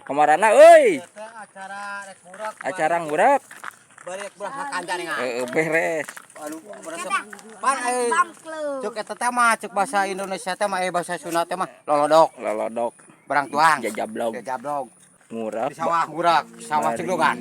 Kamarana euy? Acara rek burak. Acara ngurak. Bari rek burak kakancan nga. Heeh, beres. Anu resep. Pan euy. Cuk eta teh mah cuk bahasa Indonesia teh mah bahasa Sunda teh mah lolodok, Lolodok, barang tuang. Jajablog, Jajablog. Ngurak. Di sawah ngurak, sawah Bari. Ciglogan.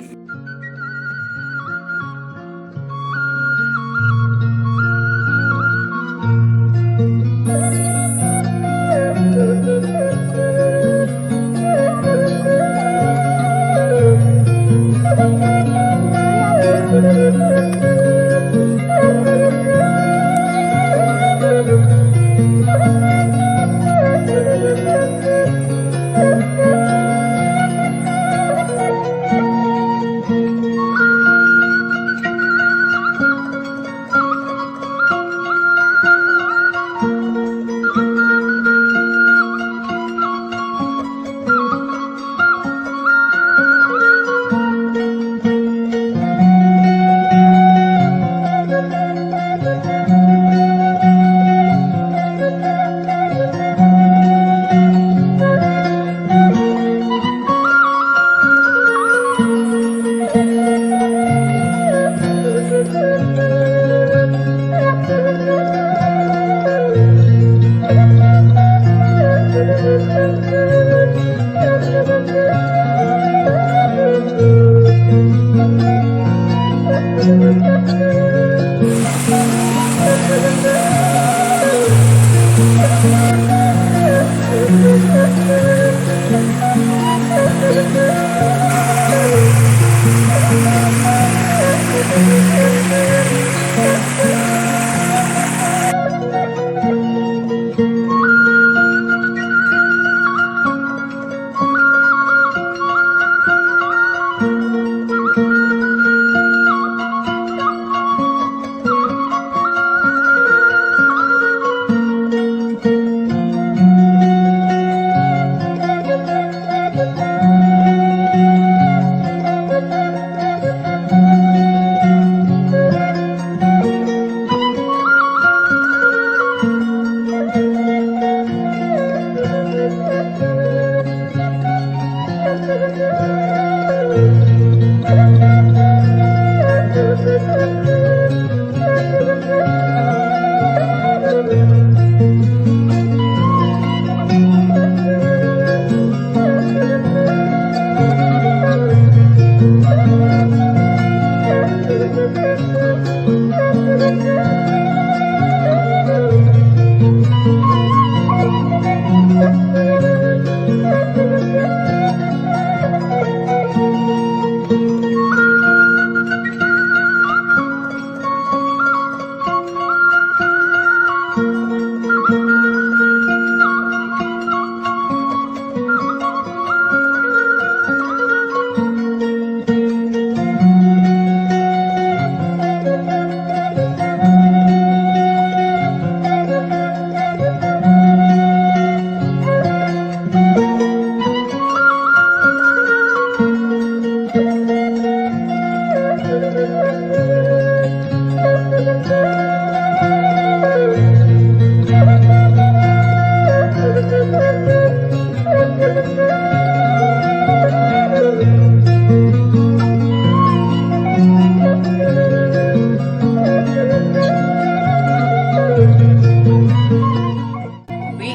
Kopi.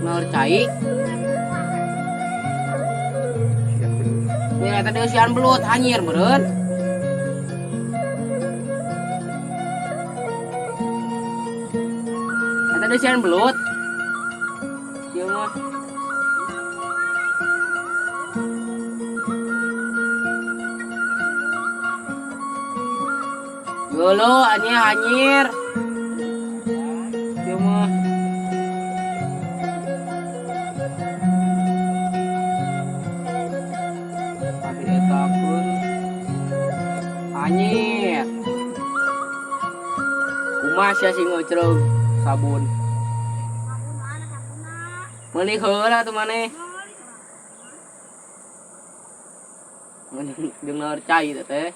Naur cai. Ini eta deusian belut hanyir meureun. Eta deusian belut. Ieu mah. Geuleuh anjir hanyir. Ieu mah. Tadi eta pun anyir. Kumaha sia sing ngeucreug sabun. Meuli heula tuh maneh. Jeung naur cai teh teh.